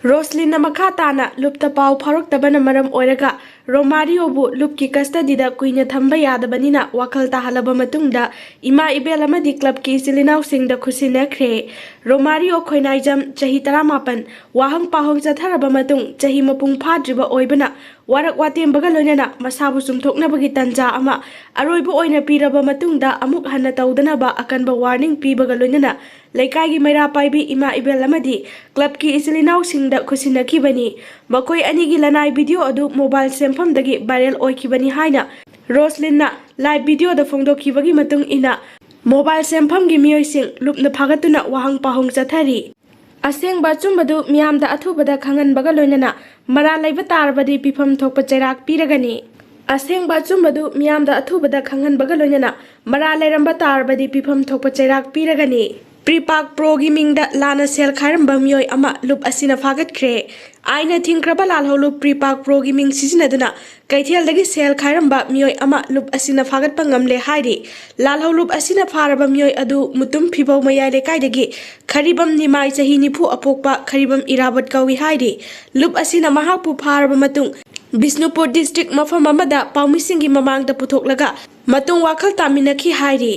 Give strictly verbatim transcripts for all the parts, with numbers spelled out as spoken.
ꯔꯣꯁꯂꯤꯟꯅ ꯃꯈꯥ ꯇꯥꯅ ꯂꯨꯞꯇ ꯄꯥꯎ ꯐꯥꯎꯔꯛꯇꯕꯅ ꯃꯔꯝ ꯑꯣꯏꯔꯒ ꯔꯣꯃꯥꯔꯤꯑꯣꯕꯨ ꯂꯨꯞꯀꯤ ꯀꯁꯇꯗꯤꯗ ꯀꯨꯏꯅ ꯊꯝꯕ ꯌꯥꯗꯕꯅꯤꯅ ꯋꯥꯈꯜ ꯇꯥꯍꯜꯂꯕ ꯃꯇꯨꯡꯗ ꯏꯃꯥ ꯏꯕꯦꯜ ꯑꯃꯗꯤ ꯀ꯭ꯂꯕꯀꯤ ꯏꯆꯤꯜ ꯏꯅꯥꯎꯁꯤꯡꯗ ꯈꯨꯠꯁꯤꯟꯅꯈ꯭ꯔꯦ꯫ ꯔꯣꯃꯥꯔꯤꯑꯣ ꯈꯣꯏꯅꯥꯏꯖꯝ, ꯆꯍꯤ ꯇꯔꯥꯃꯥꯄꯟ, ꯋꯥꯍꯪ ꯄꯥꯎꯍꯪ ꯆꯠꯊꯔꯕ ꯃꯇꯨꯡ ꯆꯍꯤ ꯃꯄꯨꯡ ꯐꯥꯗ꯭ꯔꯤꯕ ꯑꯣꯏꯕꯅ ꯋꯥꯔꯛ ꯋꯥꯇꯦꯝꯕꯒ ꯂꯣꯏꯅꯅ ꯃꯁꯥꯕꯨ ꯆꯨꯝꯊꯣꯛꯅꯕꯒꯤ ꯇꯟꯖꯥ ꯑꯃ ꯑꯔꯣꯏꯕ ꯑꯣꯏꯅ ꯄꯤꯔꯕ ꯃꯇꯨꯡꯗ ꯑꯃꯨꯛ ꯍꯟꯅ ꯇꯧꯗꯅꯕ ꯑꯀꯟꯕ ꯋꯥꯔꯅꯤꯡ ꯄꯤꯕꯒ ꯂꯣꯏꯅꯅ ꯂꯩꯀꯥꯏꯒꯤ ꯃꯩꯔꯥ ꯄꯥꯏꯕꯤ ꯏꯃꯥ ꯏꯕꯦꯜ ꯑꯃꯗꯤ ꯀ꯭ꯂꯕꯀꯤ ꯏꯆꯤꯜ ꯏꯅꯥꯎꯁꯤꯡꯗ ꯈꯨꯠꯁꯤꯟꯅꯈꯤꯕꯅꯤ꯫ ꯃꯈꯣꯏ ꯑꯅꯤꯒꯤ ꯂꯅꯥꯏ ꯚꯤꯗꯤꯑꯣ ꯑꯗꯨ ꯃꯣꯕꯥꯏꯜ ꯁꯦꯝꯐꯝꯗꯒꯤ ꯚꯥꯏꯔꯦꯜ ꯑꯣꯏꯈꯤꯕꯅꯤ ꯍꯥꯏꯅ ꯔꯣꯁꯂꯤꯟꯅ ꯂꯥꯏꯚ ꯚꯤꯗꯤꯑꯣꯗ ꯐꯣꯡꯗꯣꯛꯈꯤꯕꯒꯤ ꯃꯇꯨꯡ ꯏꯟꯅ ꯃꯣꯕꯥꯏꯜ ꯁꯦꯝꯐꯝꯒꯤ ꯃꯤꯑꯣꯏꯁꯤꯡ ꯂꯨꯞꯅ ꯐꯥꯒꯠꯇꯨꯅ ꯋꯥꯍꯪ ꯄꯥꯎꯍꯪ ꯆꯠꯊꯔꯤ꯫ ꯑꯁꯦꯡꯕ ꯑꯆꯨꯝꯕꯗꯨ ꯃꯤꯌꯥꯝꯗ ꯑꯊꯨꯕꯗ ꯈꯪꯍꯟꯕꯒ ꯂꯣꯏꯅꯅ ꯃꯔꯥꯜ ꯂꯩꯕ ꯇꯥꯔꯕꯗꯤ ꯄꯤꯐꯝ ꯊꯣꯛꯄ ꯆꯩꯔꯥꯛ ꯄꯤꯔꯒꯅꯤ꯫ ꯑꯁꯦꯡꯕ ꯑꯆꯨꯝꯕꯗꯨ ꯃꯤꯌꯥꯝꯗ ꯑꯊꯨꯕꯗ ꯈꯪꯍꯟꯕꯒ ꯂꯣꯏꯅꯅ ꯃꯔꯥꯜ ꯂꯩꯔꯝꯕ ꯇꯥꯔꯕꯗꯤ ꯄꯤꯐꯝ ꯊꯣꯛꯄ ꯆꯩꯔꯥꯛ ꯄꯤꯔꯒꯅꯤ꯫ ꯄ꯭ꯔꯤꯄꯥꯛ ꯄ꯭ꯔꯣꯒꯤ ꯃꯤꯡꯗ ꯂꯥꯟꯅ ꯁꯦꯜ ꯈꯥꯏꯔꯝꯕ ꯃꯤꯑꯣꯏ ꯑꯃ ꯂꯨꯞ ꯑꯁꯤꯅ ꯐꯥꯒꯠꯈ꯭ꯔꯦ꯫ ꯑꯥꯏꯟꯅ ꯊꯤꯡꯈ꯭ꯔꯕ ꯂꯥꯜꯍꯧꯂꯨꯞ ꯄ꯭ꯔꯤꯄꯥꯛ ꯄ꯭ꯔꯣꯒꯤ ꯃꯤꯡ ꯁꯤꯖꯤꯟꯅꯗꯨꯅ ꯀꯩꯊꯦꯜꯗꯒꯤ ꯁꯦꯜ ꯈꯥꯏꯔꯝꯕ ꯃꯤꯑꯣꯏ ꯑꯃ ꯂꯨꯞ ꯑꯁꯤꯅ ꯐꯥꯒꯠꯄ ꯉꯝꯂꯦ ꯍꯥꯏꯔꯤ꯫ ꯂꯥꯜꯍꯧꯂꯨꯞ ꯑꯁꯤꯅ ꯐꯥꯔꯕ ꯃꯤꯑꯣꯏ ꯑꯗꯨ ꯃꯨꯇꯨꯝ ꯐꯤꯕꯧ ꯃꯌꯥꯏ ꯂꯩꯀꯥꯏꯗꯒꯤ ꯈꯔꯤꯕꯝ ꯅꯤꯃꯥꯏ, ꯆꯍꯤ ꯅꯤꯐꯨ ꯑꯄꯣꯛꯄ ꯈꯔꯤꯕꯝ ꯏꯔꯥꯕꯣꯠ ꯀꯧꯏ ꯍꯥꯏꯔꯤ꯫ ꯂꯨꯞ ꯑꯁꯤꯅ ꯃꯍꯥꯛꯄꯨ ꯐꯥꯔꯕ ꯃꯇꯨꯡ ꯕꯤꯁꯅꯨꯄꯨꯔ ꯗꯤꯁꯇ꯭ꯔꯤꯛ ꯃꯐꯝ ꯑꯃꯗ ꯄꯥꯎꯃꯤꯁꯤꯡꯒꯤ ꯃꯃꯥꯡꯗ ꯄꯨꯊꯣꯛꯂꯒ ꯃꯇꯨꯡ ꯋꯥꯈꯜ ꯇꯥꯃꯤꯟꯅꯈꯤ ꯍꯥꯏꯔꯤ꯫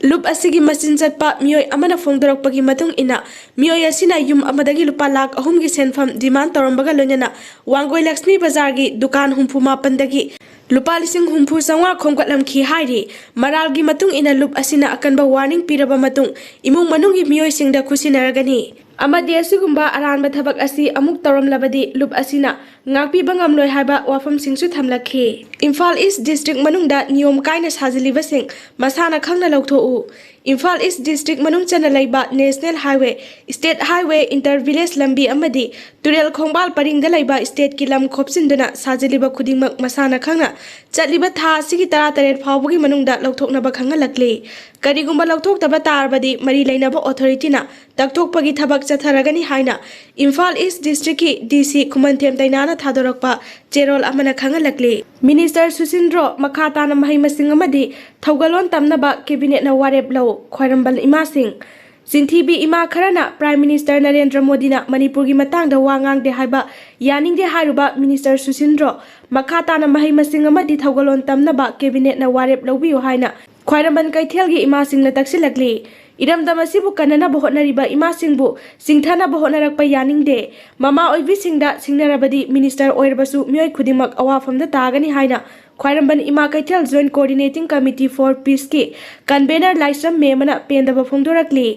ꯂꯨꯞ ꯑꯁꯤꯒꯤ ꯃꯆꯤꯟ ꯆꯠꯄ ꯃꯤꯑꯣꯏ ꯑꯃꯅ ꯐꯣꯡꯗꯣꯔꯛꯄꯒꯤ ꯃꯇꯨꯡ ꯏꯟꯅ, ꯃꯤꯑꯣꯏ ꯑꯁꯤꯅ ꯌꯨꯝ ꯑꯃꯗꯒꯤ ꯂꯨꯄꯥ ꯂꯥꯈ ꯑꯍꯨꯝꯒꯤ ꯁꯦꯟꯐꯝ ꯗꯤꯃꯥꯟ ꯇꯧꯔꯝꯕꯒ ꯂꯣꯏꯅꯅ ꯋꯥꯡꯒꯣꯏ ꯂꯛꯁꯃꯤ ꯕꯖꯥꯔꯒꯤ ꯗꯨꯀꯥꯟ ꯍꯨꯝꯐꯨ ꯃꯥꯄꯟꯗꯒꯤ ꯂꯨꯄꯥ ꯂꯤꯁꯤꯡ ꯍꯨꯝꯐꯨ ꯆꯥꯝꯃꯉꯥ ꯈꯣꯝꯒꯠꯂꯝꯈꯤ ꯍꯥꯏꯔꯤ꯫ ꯃꯔꯥꯜꯒꯤ ꯃꯇꯨꯡ ꯏꯟꯅ ꯂꯨꯞ ꯑꯁꯤꯅ ꯑꯀꯟꯕ ꯋꯥꯔꯅꯤꯡ ꯄꯤꯔꯕ ꯃꯇꯨꯡ ꯏꯃꯨꯡ ꯃꯅꯨꯡꯒꯤ ꯃꯤꯑꯣꯏꯁꯤꯡꯗ ꯈꯨꯠꯁꯤꯟꯅꯔꯒꯅꯤ꯫ ꯑꯃꯗꯤ ꯑꯁꯤꯒꯨꯝꯕ ꯑꯔꯥꯟꯕ ꯊꯕꯛ ꯑꯁꯤ ꯑꯃꯨꯛ ꯇꯧꯔꯝꯂꯕꯗꯤ ꯂꯨꯞ ꯑꯁꯤꯅ ꯉꯥꯛꯄꯤꯕ ꯉꯝꯂꯣꯏ ꯍꯥꯏꯕ ꯋꯥꯐꯝꯁꯤꯡꯁꯨ ꯊꯝꯂꯛꯈꯤ꯫ ꯏꯝꯐꯥꯜ ꯏꯁ ꯗꯤꯁꯇ꯭ꯔꯤꯛ ꯃꯅꯨꯡꯗ ꯅꯤꯌꯣꯝ ꯀꯥꯏꯅ ꯁꯥꯖꯤꯜꯂꯤꯕꯁꯤꯡ ꯃꯁꯥꯅ ꯈꯪꯅ ꯂꯧꯊꯣꯛꯎ꯫ ꯏꯝꯐꯥꯜ ꯏꯁ ꯗꯤꯁꯇ꯭ꯔꯤꯛ ꯃꯅꯨꯡ ꯆꯟꯅ ꯂꯩꯕ national highway, state highway, inter village ꯂꯝꯕꯤ ꯑꯃꯗꯤ ꯇꯨꯔꯦꯜ ꯈꯣꯡꯕꯥꯜ ꯄꯔꯤꯡꯗ ꯂꯩꯕ ꯁ꯭ꯇꯦꯠꯀꯤ ꯂꯝ ꯈꯣꯞꯆꯤꯟꯗꯨꯅ ꯁꯥꯖꯤꯜꯂꯤꯕ ꯈꯨꯗꯤꯡꯃꯛ ꯃꯁꯥꯅ ꯈꯪꯅ ꯆꯠꯂꯤꯕ ꯊꯥ ꯑꯁꯤꯒꯤ ꯇꯔꯥꯇꯔꯦꯠ ꯐꯥꯎꯕꯒꯤ ꯃꯅꯨꯡꯗ ꯂꯧꯊꯣꯛꯅꯕ ꯈꯪꯍꯜꯂꯛꯂꯤ꯫ ꯀꯔꯤꯒꯨꯝꯕ ꯂꯧꯊꯣꯛꯇꯕ ꯇꯥꯔꯕꯗꯤ ꯃꯔꯤ ꯂꯩꯅꯕ ꯑꯣꯊꯣꯔꯤꯇꯤꯅ ꯇꯛꯊꯣꯛꯄꯒꯤ ꯊꯕꯛ ꯆꯠꯊꯔꯒꯅꯤ ꯍꯥꯏꯅ ꯏꯝꯐꯥꯜ ꯏꯁ ꯗꯤꯁꯇ꯭ꯔꯤꯛꯀꯤ ꯗꯤ ꯁꯤ ꯈꯨꯃꯟꯊꯦꯝ ꯗꯩꯅꯥꯅ ꯊꯥꯗꯣꯔꯛꯄ ꯆꯦꯔꯣꯜ ꯑꯃꯅ ꯈꯪꯍꯜꯂꯛꯂꯤ꯫ ꯃꯤꯅꯤꯁꯇꯔ ꯁꯨꯁꯤꯟꯗ꯭ꯔꯣ ꯃꯈꯥ ꯇꯥꯅ ꯃꯍꯩ ꯃꯁꯤꯡ ꯑꯃꯗꯤ ꯊꯧꯒꯜꯂꯣꯟ ꯇꯝꯅꯕ ꯀꯦꯕꯤꯅꯦꯠꯅ ꯋꯥꯔꯦꯞ ꯂꯧ꯫ ꯈ꯭ꯋꯥꯏꯔꯝꯕꯟ ꯏꯃꯥꯁꯤꯡ꯫ ꯆꯤꯟꯊꯤꯕꯤ ꯏꯃꯥ ꯈꯔꯅ Prime Minister ꯅꯔꯦꯟꯗ꯭ꯔ ꯃꯣꯗꯤꯅ ꯃꯅꯤꯄꯨꯔꯒꯤ ꯃꯇꯥꯡꯗ ꯋꯥ ꯉꯥꯡꯗꯦ ꯍꯥꯏꯕ ꯌꯥꯅꯤꯡꯗꯦ ꯍꯥꯏꯔꯨꯕ Minister ꯁꯨꯁꯤꯟꯗ꯭ꯔꯣ ꯃꯈꯥ ꯇꯥꯅ ꯃꯍꯩ ꯃꯁꯤꯡ ꯑꯃꯗꯤ ꯊꯧꯒꯜꯂꯣꯟ ꯇꯝꯅꯕ Cabinet ꯅ ꯋꯥꯔꯦꯞ ꯂꯧꯕꯤꯌꯨ ꯍꯥꯏꯅ ꯈ꯭ꯋꯥꯏꯔꯝꯕꯟ ꯀꯩꯊꯦꯜꯒꯤ ꯏꯃꯥꯁꯤꯡꯅ ꯇꯛꯁꯤꯜꯂꯛꯂꯤ꯫ ꯏꯔꯝꯗꯝ ꯑꯁꯤꯕꯨ ꯀꯟꯅꯅꯕ ꯍꯣꯠꯅꯔꯤꯕ ꯏꯃꯥꯁꯤꯡꯕꯨ ꯆꯤꯡꯊꯅꯕ ꯍꯣꯠꯅꯔꯛꯄ ꯌꯥꯅꯤꯡꯗꯦ꯫ ꯃꯃꯥ ꯑꯣꯏꯕꯤꯁꯤꯡꯗ ꯁꯤꯡꯅꯔꯕꯗꯤ Minister ꯑꯣꯏꯔꯕꯁꯨ ꯃꯤꯑꯣꯏ ꯈꯨꯗꯤꯡꯃꯛ ꯑꯋꯥꯐꯝꯗ ꯇꯥꯒꯅꯤ ꯍꯥꯏꯅ ꯈ꯭ꯋꯥꯏꯔꯝꯕꯟ ꯏꯃꯥ ꯀꯩꯊꯦꯜ Joint Coordinating Committee for Peace ꯀꯤ Convener ꯂꯥꯏꯁ꯭ꯔꯝ ꯃꯦꯝꯃꯅ ꯄꯦꯟꯗꯕ ꯐꯣꯡꯗꯣꯔꯛꯂꯤ꯫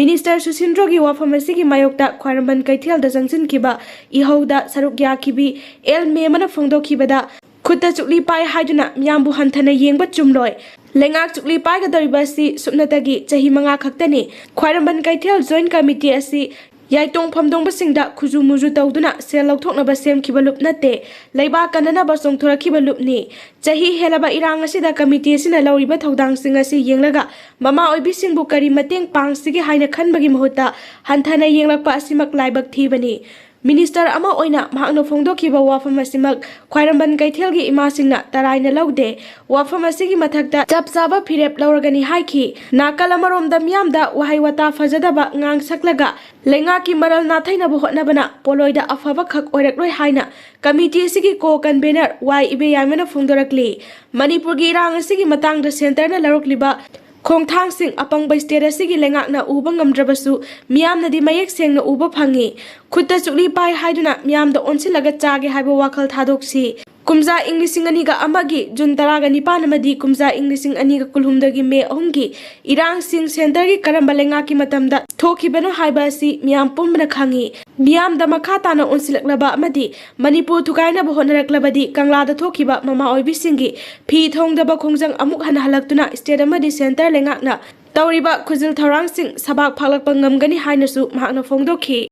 Minister ꯁꯨꯁꯤꯟꯗ꯭ꯔꯣꯒꯤ ꯋꯥꯐꯝ ꯑꯁꯤꯒꯤ ꯃꯥꯌꯣꯛꯇ ꯈ꯭ꯋꯥꯏꯔꯝꯕꯟ ꯀꯩꯊꯦꯜꯗ ꯆꯪꯁꯤꯟꯈꯤꯕ ꯏꯍꯧꯗ ꯁꯔꯨꯛ ꯌꯥꯈꯤꯕꯤ ꯑꯦꯜ ꯃꯦꯝꯃꯅ ꯐꯣꯡꯗꯣꯛꯈꯤꯕꯗ, ꯈꯨꯠꯇ ꯆꯨꯛꯂꯤ ꯄꯥꯏ ꯍꯥꯏꯗꯨꯅ ꯃꯤꯌꯥꯝꯕꯨ ꯍꯟꯊꯅ ꯌꯦꯡꯕ ꯆꯨꯝꯂꯣꯏ꯫ ꯂꯩꯉꯥꯛ ꯆꯨꯛꯂꯤ ꯄꯥꯏꯒꯗꯧꯔꯤꯕ ꯑꯁꯤ ꯁꯨꯞꯅꯇꯒꯤ ꯆꯍꯤ ꯃꯉꯥ ꯈꯛꯇꯅꯤ꯫ ꯈ꯭ꯋꯥꯏꯔꯝꯕꯟ ꯀꯩꯊꯦꯜ Joint Committee ꯑꯁꯤ ꯌꯥꯏꯇꯣꯡ ꯐꯝꯗꯣꯡꯕꯁꯤꯡꯗ ꯈꯨꯖꯨ ꯃꯨꯖꯨ ꯇꯧꯗꯨꯅ ꯁꯦꯜ ꯂꯧꯊꯣꯛꯅꯕ ꯁꯦꯝꯈꯤꯕ ꯂꯨꯞ ꯅꯠꯇꯦ, ꯂꯩꯕꯥꯛ ꯀꯟꯅꯅꯕ ꯆꯣꯡꯊꯣꯔꯛꯈꯤꯕ ꯂꯨꯞꯅꯤ꯫ ꯆꯍꯤ ꯍꯦꯜꯂꯕ ꯏꯔꯥꯡ ꯑꯁꯤꯗ committee ꯑꯁꯤꯅ ꯂꯧꯔꯤꯕ ꯊꯧꯗꯥꯡꯁꯤꯡ ꯑꯁꯤ ꯌꯦꯡꯂꯒ ꯃꯃꯥ ꯑꯣꯏꯕꯤꯁꯤꯡꯕꯨ ꯀꯔꯤ ꯃꯇꯦꯡ ꯄꯥꯡꯁꯤꯒꯦ ꯍꯥꯏꯅ ꯈꯟꯕꯒꯤ ꯃꯍꯨꯠꯇ ꯍꯟꯊꯅ ꯌꯦꯡꯂꯛꯄ ꯑꯁꯤꯃꯛ ꯂꯥꯏꯕꯛ ꯊꯤꯕꯅꯤ꯫ Minister ꯑꯃ ꯑꯣꯏꯅ ꯃꯍꯥꯛꯅ ꯐꯣꯡꯗꯣꯛꯈꯤꯕ ꯋꯥꯐꯝ ꯑꯁꯤꯃꯛ ꯈ꯭ꯋꯥꯏꯔꯝꯕꯟ ꯀꯩꯊꯦꯜꯒꯤ ꯏꯃꯥꯁꯤꯡꯅ ꯇꯔꯥꯏꯅ ꯂꯧꯗꯦ꯫ ꯋꯥꯐꯝ ꯑꯁꯤꯒꯤ ꯃꯊꯛꯇ ꯆꯞ ꯆꯥꯕ ꯐꯤꯔꯦꯞ ꯂꯧꯔꯒꯅꯤ ꯍꯥꯏꯈꯤ꯫ ꯅꯥꯀꯜ ꯑꯃꯔꯣꯝꯗ ꯃꯤꯌꯥꯝꯗ ꯋꯥꯍꯩ ꯋꯥꯇꯥ ꯐꯖꯗꯕ ꯉꯥꯡꯁꯛꯂꯒ ꯂꯩꯉꯥꯛꯀꯤ ꯃꯔꯜ ꯅꯥꯊꯩꯅꯕ ꯍꯣꯠꯅꯕꯅ ꯄꯣꯠꯂꯣꯏꯗ ꯑꯐꯕ ꯈꯛ ꯑꯣꯏꯔꯛꯂꯣꯏ ꯍꯥꯏꯅ committee ꯑꯁꯤꯒꯤ co-convener ꯋꯥꯏ ꯏꯕꯦꯌꯥꯏꯃꯅ ꯐꯣꯡꯗꯣꯔꯛꯂꯤ꯫ ꯃꯅꯤꯄꯨꯔꯒꯤ ꯏꯔꯥꯡ ꯑꯁꯤꯒꯤ ꯃꯇꯥꯡꯗ centre ꯅ ꯂꯧꯔꯛꯂꯤꯕ ꯈꯣꯡꯊꯥꯡꯁꯤꯡ ꯑꯄꯪꯕ state ꯑꯁꯤꯒꯤ ꯂꯩꯉꯥꯛꯅ ꯎꯕ ꯉꯝꯗ꯭ꯔꯕꯁꯨ ꯃꯤꯌꯥꯝꯅꯗꯤ ꯃꯌꯦꯛ ꯁꯦꯡꯅ ꯎꯕ ꯐꯪꯉꯤ꯫ ꯈꯨꯠꯇ ꯆꯨꯛꯂꯤ ꯄꯥꯏ ꯍꯥꯏꯗꯨꯅ ꯃꯤꯌꯥꯝꯗ ꯑꯣꯟꯁꯤꯜꯂꯒ ꯆꯥꯒꯦ ꯍꯥꯏꯕ ꯋꯥꯈꯜ ꯊꯥꯗꯣꯛꯁꯤ꯫ ꯀꯨꯝꯖꯥ ꯏꯪ ꯂꯤꯁꯤꯡ ꯑꯅꯤꯒ ꯑꯃꯒꯤ June ꯇꯔꯥꯒ ꯅꯤꯄꯥꯟ ꯑꯃꯗꯤ ꯀꯨꯝꯖꯥ ꯏꯪ ꯂꯤꯁꯤꯡ ꯑꯅꯤꯒ ꯀꯨꯟꯍꯨꯝꯗꯣꯏꯒꯤ May ꯑꯍꯨꯝꯒꯤ ꯏꯔꯥꯡꯁꯤꯡ centre ꯒꯤ ꯀꯔꯝꯕ ꯂꯩꯉꯥꯛꯀꯤ ꯃꯇꯝꯗ ꯊꯣꯛꯈꯤꯕꯅꯣ ꯍꯥꯏꯕ ꯑꯁꯤ ꯃꯤꯌꯥꯝ ꯄꯨꯝꯕꯅ ꯈꯪꯉꯤ꯫ ꯃꯤꯌꯥꯝꯗ ꯃꯈꯥ ꯇꯥꯅ ꯑꯣꯟꯁꯤꯜꯂꯛꯂꯕ ꯑꯃꯗꯤ ꯃꯅꯤꯄꯨꯔ ꯊꯨꯒꯥꯏꯅꯕ ꯍꯣꯠꯅꯔꯛꯂꯕꯗꯤ ꯀꯪꯂꯥꯗ ꯊꯣꯛꯈꯤꯕ ꯃꯃꯥ ꯑꯣꯏꯕꯤꯁꯤꯡꯒꯤ ꯐꯤ ꯊꯣꯡꯗꯕ ꯈꯣꯡꯖꯪ ꯑꯃꯨꯛ ꯍꯟꯅ ꯍꯜꯂꯛꯇꯨꯅ state ꯑꯃꯗꯤ centre ꯂꯩꯉꯥꯛꯅ ꯇꯧꯔꯤꯕ ꯈꯨꯖꯤꯜ ꯊꯧꯔꯥꯡꯁꯤꯡ ꯁꯕꯥꯛ ꯐꯥꯛꯂꯛꯄ ꯉꯝꯒꯅꯤ ꯍꯥꯏꯅꯁꯨ ꯃꯍꯥꯛꯅ ꯐꯣꯡꯗꯣꯛꯈꯤ꯫